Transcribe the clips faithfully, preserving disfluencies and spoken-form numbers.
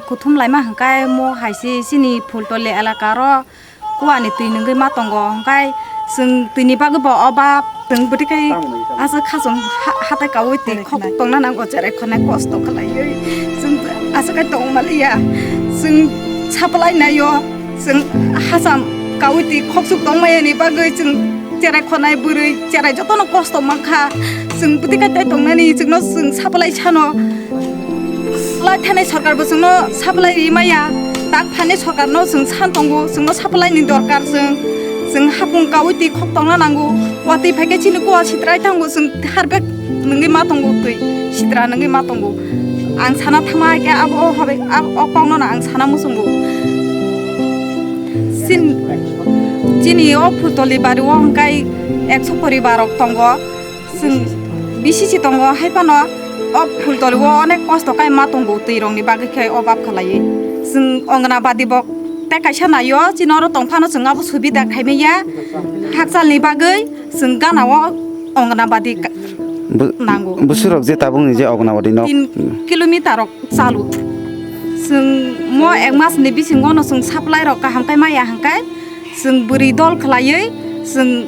Kuthum laima hwnkhe mo hai se chini Phultoli elaka ro kuani twi nungwi ma tongo, hwnkhe chwng twini bagwi bo obab, chwng bwtwi khai aswk khachung ha-, hatai kaui twi khok tongna nango, cherai khonai kosto khlaiwi chwng aswk khai tong maliya. Chwng supply naio, chwng hacham kaui twi khoksuk tongmayani bagwi chwng cherai khonai bwrwi cherai jotono kosto mankha. Chwng bwtwi khai tai tongnani chwngno chwng supply sano. Lai thanai sorkar bo chwngno supply ri maya. Tak phanai sorkar no chwng san tongo, chwngno supply ni dorkar chwng. Chwng hapung kaui twi khok tongna nango. Watwi phaikhe chini kuwa sitrai thango, chwng harbek nungwi ma tongo twi, sitra nungwi ma tongo. Ang sana thangma hai khe abo o habai, abo o kokno no ang sana muchungo. Chin-, chini o Phultoli bari o hwnkhe ekso poribar rok tongo. Chwng B C C tongo, hai phano o Phultoli o onek kosto khai ma tongo, twi rokni bagwi khai obab khlaiwi. Chwng Anganabadi bo tei kaisa naio, chini oro tong phano chwng abo subida khai manya. Hakchalni bagwi chwng gana o Anganabadi ka-, Bu-, nango. Buswk rok je tabukni je Anganabadi no tin kilometer rok chalu. Chwng mo ek mas ni bisingo no chwng supply rok kaham khai maya hwnkhe chwng bwrwi dol khlaiwi chwng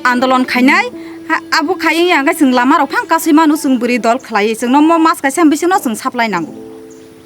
andolon khainai. Ha, abo khai wngya hwnkhe chwng lama rok phang kasui manu chwng bwrwi dol khlaiwi chwngno mo mas kaisa bisingo chwng supply nango.